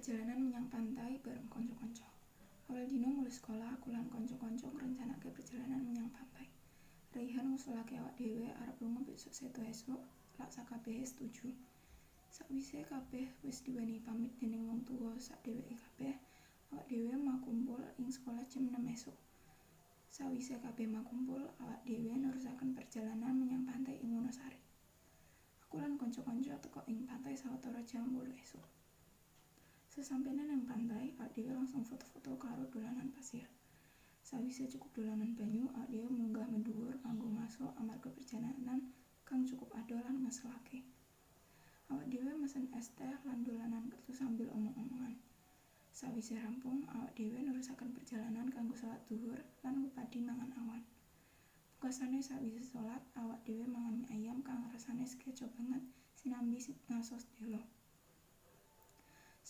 Perjalanan menyang pantai bareng kanca-kanca. Awal dina mulih sekolah, aku lan kanca-kanca ngrencanake perjalanan menyang pantai. Raihan ngusulake awak dhewe arep lunga besok Setu esuk, lak sakabehe setuju. Sakwise kabeh wis diwenehi pamit dening wong tuwa sak dheweke kabeh, awak dhewe makumpul ing sekolah jam 6 esuk. Sawise kabeh makumpul, awak dhewe nerusaken perjalanan menyang pantai ing Wonosari. Aku lan kanca-kanca teka ing pantai sawetara jam 8 esuk. Sesampene nang pantai, awak dhewe langsung foto-foto karo dolanan pasir. Sawise cukup dolanan banyu, awak dhewe munggah mendhuwur kanggo ngaso amarga perjalanan kang cukup adoh lan ngeselake. Awak dhewe mesen es teh lan dolanan kertu sambil omong-omongan. Sawise rampung, awak dhewe nerusaken perjalanan kanggo salat dhuhur lan ngupadi mangan awan. Pungkasane sawise salat, awak dhewe mangan mie ayam kang rasane skeco banget sinambi ngaso sedelo.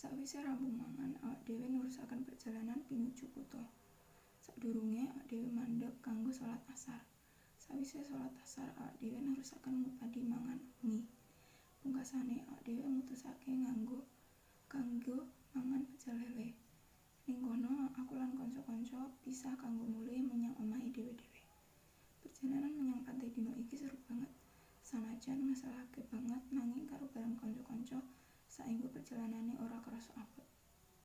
Sawise rampung mangan, awak dhewe nerusaken perjalanan pinuju kutha. Sadurunge awak dhewe mandheg kanggo salat asar. Sawise salat asar, awak dhewe nerusaken ngupadi mangan mie. Pungkasane awak dhewe mutusake kanggo mangan pecel lele. Ning kono aku lan kanca-kanca pisah kanggo mulih menyang omahe dhewe-dhewe. Perjalanan menyang pantai dina iki seru banget. Sanajan ngeselake banget nanging karo bareng kanca-kanca saengga perjalanane ora krasa abot.